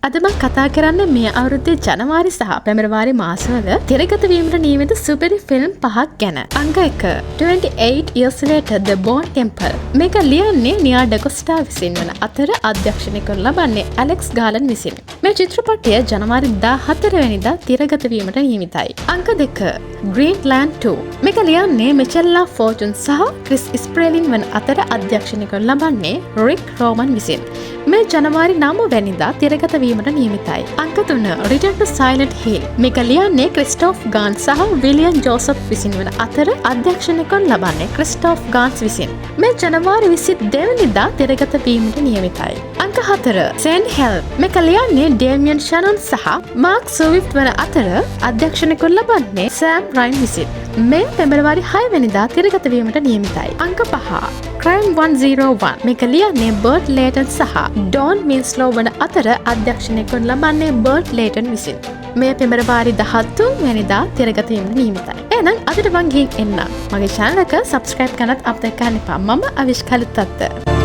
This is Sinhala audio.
අද මං කතා කරන්නේ මේ අවුරුද්දේ ජනවාරි සහ පෙබරවාරි මාසවල තිරගත වීමට නියමිත සුපිරි ෆිල්ම් පහක් ගැන. අංක 1, 28 Years Later: The Bone Temple. මේක ලියන්නේ නියා ඩකොස්ටා විසින් වන අතර අධ්‍යක්ෂණය කරනු ලබන්නේ ඇලෙක්ස් ගාලන් විසින්. මේ චිත්‍රපටය ජනවාරි 14 වෙනිදා තිරගත වීමට නියමිතයි. අංක 2, Greenland 2. මේක ලියන්නේ මිචෙල්ලා ෆෝචුන් සහ ක්‍රිස් ස්ප්‍රේලින් වන අතර අධ්‍යක්ෂණය කරනු ලබන්නේ රික් රෝමන් විසින්. මේ ජනවාරි 9 වැනිදා තිරගත වීමට නියමිතයි. අංක 3, Return to Silent Hill. මේක ලියන්නේ ක්‍රිස්ටෝෆ් ගාන්ස් සහ විලියම් ජෝසප් විසින් වන අතර අධ්‍යක්ෂණය කරනු ලබන්නේ ක්‍රිස්ටෝෆ් ගාන්ස් විසින්. මේ ජනවාරි 22 වෙනිදා තිරගත වීමට නියමිතයි. අංක 4, Send Help. මේක ලියන්නේ ඩේමියන් ෂැනන් සහ මාර්ක් ස්විෆ්ට් වන අතර අධ්‍යක්ෂණය කරනු ලබන්නේ සෑම් රයිමි විසින්. මේ පෙබරවාරි 6 වෙනිදා තිරගත වීමට නියමිතයි. අංක 5, Crime 101. මේක ලියන්නේ බර්ට් ලේටන් සහ ඩෝන් මින්ස්ලෝ වන අතර අධ්‍යක්ෂණය කරනු ලබන්නේ බර්ට් ලේටන් විසින්. මේ පෙබරවාරි 13 වැනිදා තිරගත වීමට නියමිතයි. එහෙනම් අදට මං ගිහින් එන්නම්. මගේ චැනල් එක සබ්ස්ක්‍රයිබ් කරන්නත් අමතක කරන්න එපා. මම අවිෂ්කලුත්තත්ත.